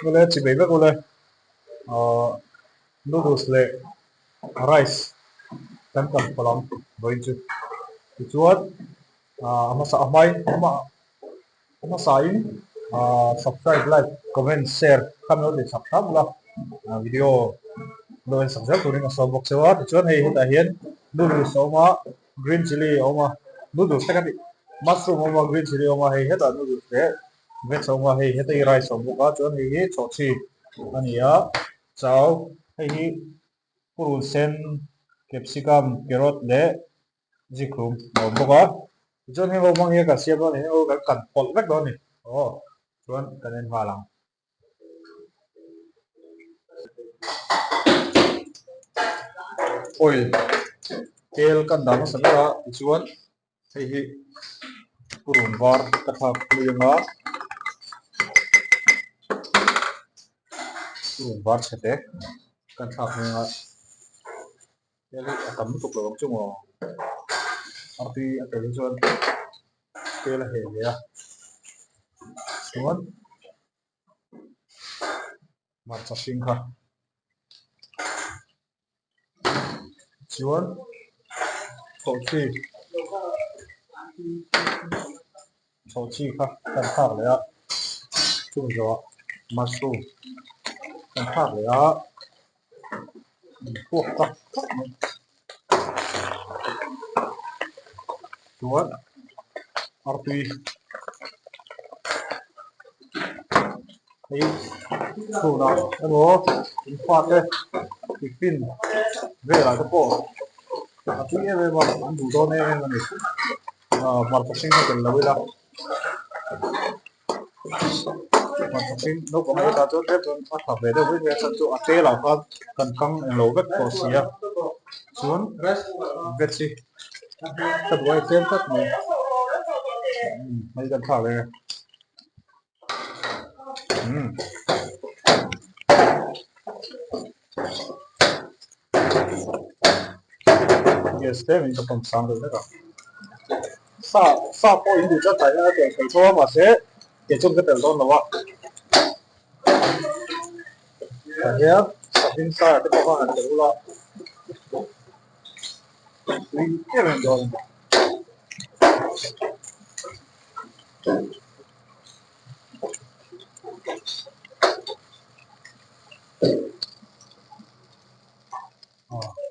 Ule chi bei vek ule ahh noodles leh rice kan kan phawlh ang vawiin chu tichuan ahh a hmasa a hmain a hmasain ahh subscribe like comment share kha min lo tih chak hram ula video lo en sak zel turin a sawm bawk cheu a tichuan hei hetah hian noodles a awm a green chilli a awm a noodles te ka tih mushroom a awm a green chilli a awm a hei hetah noodles leh veg a awm a hei heta hi rice a awm bawk a chuan hei hi chawhchhi a ni a chau hei hi purun sen capsicum carrot leh zikhlum a awm bawk a tichuan heng ho hmang hian kan siam dawn a ni heng ho kan kan pawlh vek dawn a ni aw chuan kan en nghal ang. Oil tel kan dah hmasa ber a tichuan hei hi purun var ka thlak hlui ang a purun var chhe te kan thlak hlui ang a tel hi a tam lutuk lo ang chu maw artui a tel hi chuan tel a heh ve a chuan. Hmarcha hring kha chuan chhawhchhi chhawhchhi kha kan thlak leh a chung zawhah mushroom kan thlak leh a puak tak tak mai chuan artui hei chhunah emaw in fate tiffin velah te pawh a tui em em a an duh dawn em em a ni ah hmarcha hring kha tel lo ila. Hmarcha hring naupang ei ta chuan tlem chuan a tha ve deuh mai mai a chhan chu a tel ah khan kan kang englo vek tawh si a chuan veg hi ka duh a tlem tlat mai umm hei kan thlak leh umm. Gas tlemin ka pump sang deuh hlek a sa sa pawh in duh tlat tlai hian a tel thei tho a mahse kei chuan ka tel dawn lo a tah hian saving sa te pawh khan an tel ula tui em em dawn a ni.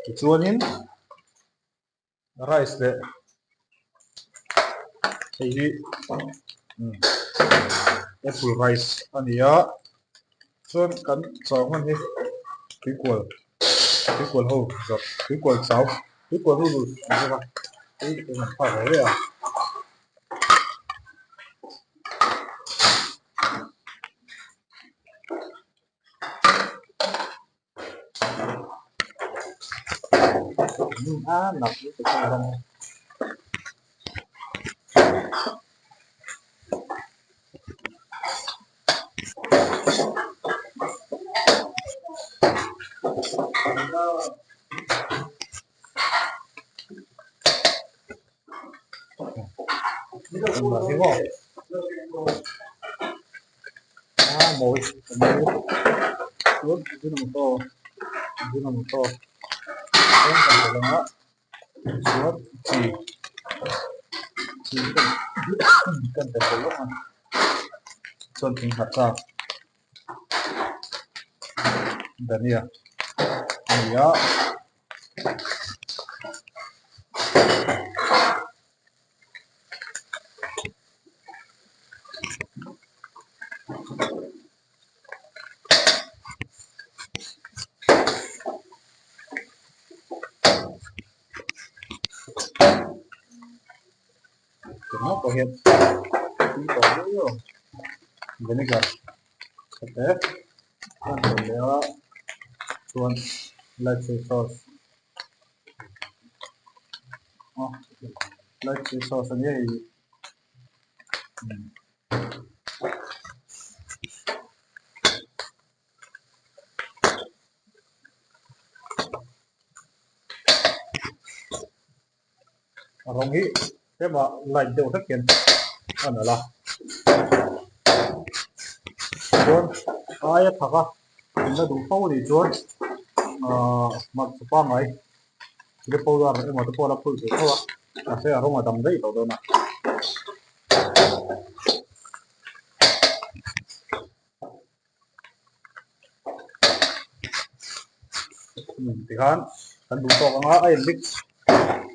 Tichuanin rice leh hei hi apple rice a ni a chuan kan chau hman hi tuikual tuikual ho zawrh tuikual chau tuikual noodles an zawrh a hei hi an thlak ve ve a. A mawi a mawi lutuk chuan ajinomoto ajinomoto chuan kan hmu lang a chuan chi chi kan tel tel lawk a chuan thing hmarcha dhania a ni a. Tunah pawh hian tui tawh viau ang vinegar te a rawn leh a chuan light soy sauce light soy sauce a nia hei A rawng hi tlema light deuh hlek hian a nalh a chuan Aia thak a in la duh fo anih chuan ahh hmarcha pangngai chili powder emaw te pawh a la phulh thei tho a, mahse a rawng a dang daih tawh dawn a. Tikhan kan duh tawk anga a in mix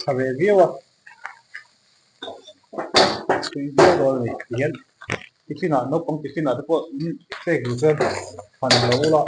tha ve viau a tui viau dawn a ni tihian tiffin ah naupang tiffin ah te pawh in pek duh chuan han lo ula.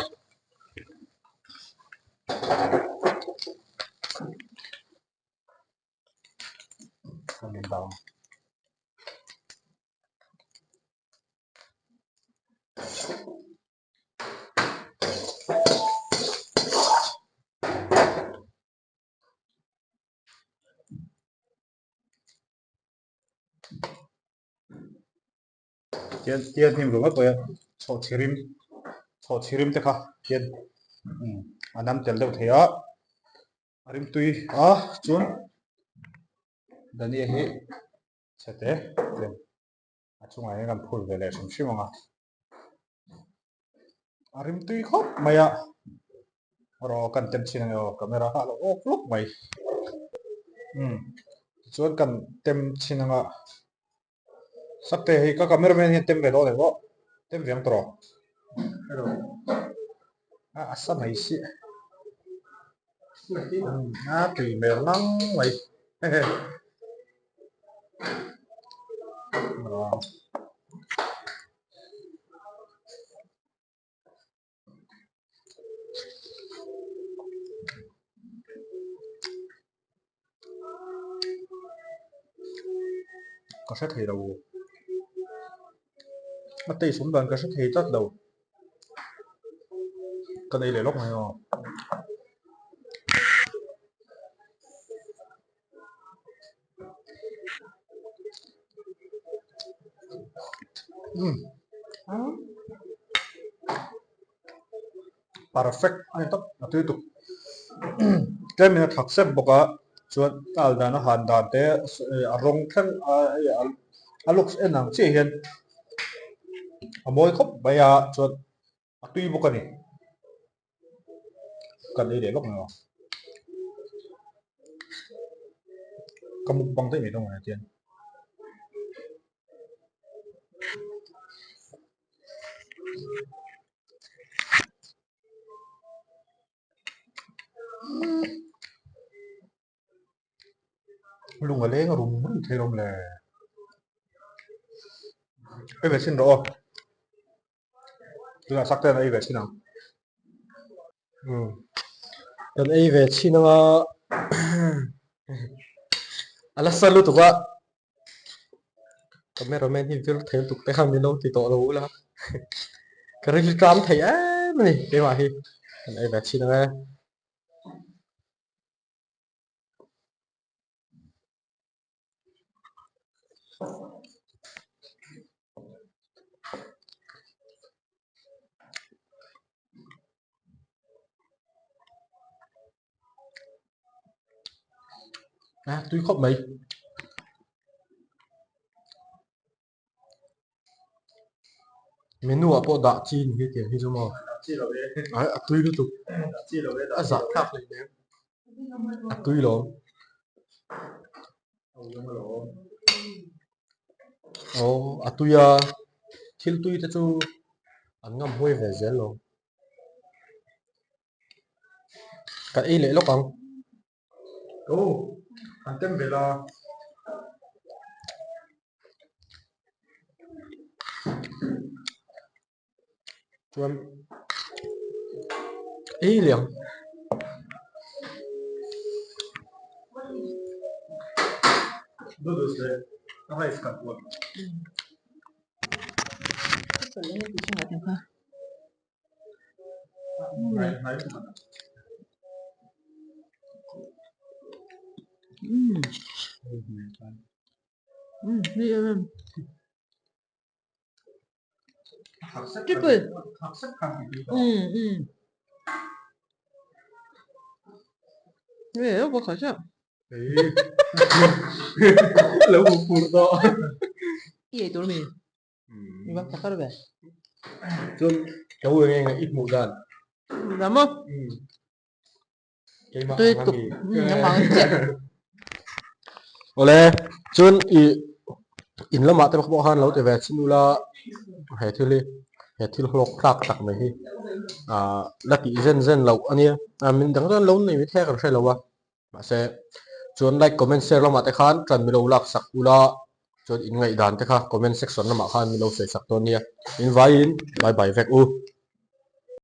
Tian tian hnim ringawt pawh hian chhawhchhi rim chhawhchhi rim te kha hian a nam tel deuh thei a a rimtui a chuan dhania hi chhete tlem a chungah hian kan phur ve leh hrim hrim ang a a rimtui khawp mai a rawh kan tem chhin ang e aw camera kha a lo awk lawk mai umm tichuan kan tem chhin ang a sakte hei ka camera man hian tem ve dawn em aw tem ve ang tawh a a sa mai si a tui hmel ngang mai hehe. Ka hre thei lo a taste awm dan ka hre thei tlat lo ka nei leh lawk mai aw. Perfect a ni tawp a tui tuk tlem in a thak sep bawk a chuan a al dan a han dan te a rawng thleng a hei a looks en ang chiah hian a mawi khawp mai a chuan a tui bawk a ni kan ei leh lawk mai a ka mukbang daih mai dawn a tian lung a leng a rum rum thei lawm le ei ve chhin rawh aw. Tunah sak ten a ei ve chhin ang. Umm kan ei ve chhin anga a la sa lutuk a cameraman hi vir thei lutuk te kha min lo ti tawh lo ula ka rilru tlam thei em a ni keimah hi kan ei ve chhin ang e. A tui khawp mai. Menu ah pawh dah chi ni hi tiang hi chu maw a tui lutuk a zah thlak hle mai a tui lo aw a tui a thil tui te chu an ngam huai ve zel lo ka ei leh lawk ang. Aw an tem vel a. Chuan ei liang. Noodles leh rice kan pawlh. Lo hmu fur tawh. Chuan ka u eng eng i hmuh dan. Dam a. Keimah Tui ang tuk. ami. Nangmah ang chiah. Awle, chuan i in lamah te pawh khan lo ti ve chin ula he thil hi he thil hlawk tlak tak mai hi ah la tih zen zen loh a nia. Min dang chuan lo nei mai thei a kan hre lo a. Mahse, chuan like, comment, share lamah te khan tan milo lak sak ula, chuan in ngaihdan te kha comment section lamah khan milo sawi sak dawn nia. In vaiin bye bye vek u.